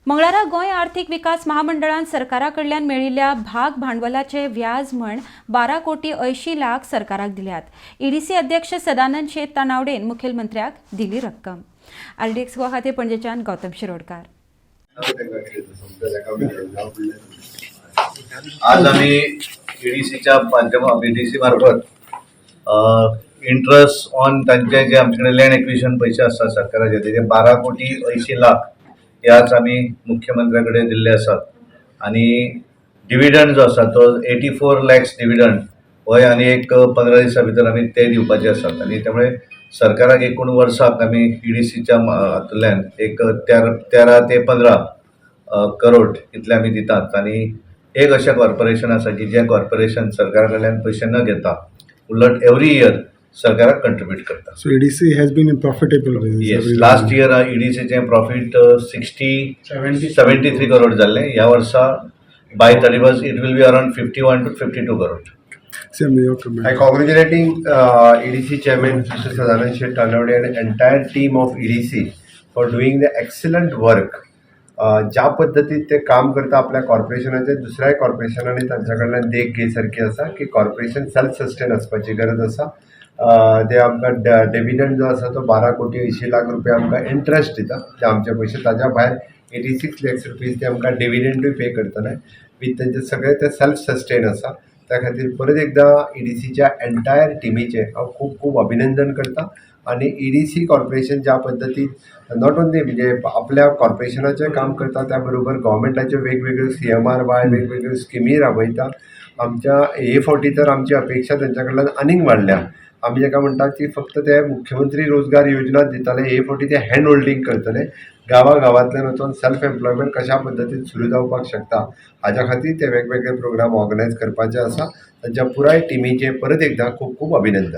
मंगळारा गोंय आर्थिक विकास महामंडळान सरकारा कडल्यान मेळिल्ल्या भाग भांडवलाचे व्याज म्हण 12 कोटी 80 लाख सरकाराक दिल्यात. ईडीसी अध्यक्ष सदानंद शेट तानावडेन मुखेलमंत्र्याक दिली रक्कम. आरडीएक्स गोवा खातीर पणजेच्यान गौतम शिरोडकार. आज आम्ही ईडीसीच्या माध्यमा ईडीसी मार्फत इंट्रस्ट ऑन तांचे जे आमचे कडेन लँड एक्विजिशन पयशे आसतात सरकाराचे, तेजे 12 कोटी 80 लाख हे आज आमी मुख्यमंत्र्या कडेन दिल्ले आसात. आनी डिविडंड जो आसा तो 84 लॅक्स डिविडंड होय आनी एक 15 दिसां भितर आमी ते दिवपाचे आसात. आनी त्यामुळे सरकाराक एकूण वर्साक आमी ईडीसीच्या हातूंतल्यान एक 13 ते 15 करोड इतले आमी दितात. आनी एक अशें कॉर्पोरेशन आसा की जें कॉर्पोरेशन सरकारा कडल्यान पयशे न घेता उलट एवरी इयर सरकाराक कंट्रिब्यूट करता. So EDC has been in profitable business yes. every last year. Year ईडीसीचें profit 73 crore जाल्लें. ह्या वर्सा by 31st it will be around 51 to 52 crore. Same, your comment. I congratulating EDC chairman Mr. Sadanand Shet Tanavade and entire team of EDC for doing the excellent work. ज्या पद्दतीत ते काम करता आपल्या कॉर्पोरेशनाचे, दुसऱ्याय कॉर्पोरेशनांनी तांच्या कडल्यान देख घे सारकी आसा की कॉर्पोरेशन सेल्फ सस्टेन आसपाची गरज आसा. ते आमकां डिविडंड जो आसा तो 12 कोटी 80 लाख रुपया आमकां इंट्रस्ट दिता, ते आमचे पयशे. ताज्या भायर 86 लॅक्स रुपीज ते आमकां डिविडंडूय पे करतले. विथ तेंचे सगळे ते सेल्फ सस्टेन आसा. त्या खातीर परत एकदां ईडीसीच्या एंटायर टिमीचें हांव खूब खूब अभिनंदन करता. आनी ईडीसी कॉर्पोरेशन ज्या पद्दतीन not only म्हणजे आपल्या कॉर्पोरेशनाचें काम करता, त्या बरोबर गोवोरमेंटाच्यो वेगवेगळ्यो सीएमआरवाय वेगवेगळ्यो स्किमी राबयता. आमच्या हे फावटी तर आमची अपेक्षा तेंच्या कडल्यान आनीक वाडल्या. आमी ताका म्हणटात की फक्त ते मुख्यमंत्री रोजगार योजना दिताले, हे फावटी ते हँड होल्डींग करतले. गांवा गांवांतल्यान वचोन सेल्फ एम्प्लॉयमेंट कशा पद्दतीन सुरू जावपाक शकता हाज्या खातीर ते वेगवेगळे प्रोग्राम ऑर्गनायज करपाचे आसा. तांच्या पुराय टिमीचें परत एकदां खूब खूब अभिनंदन.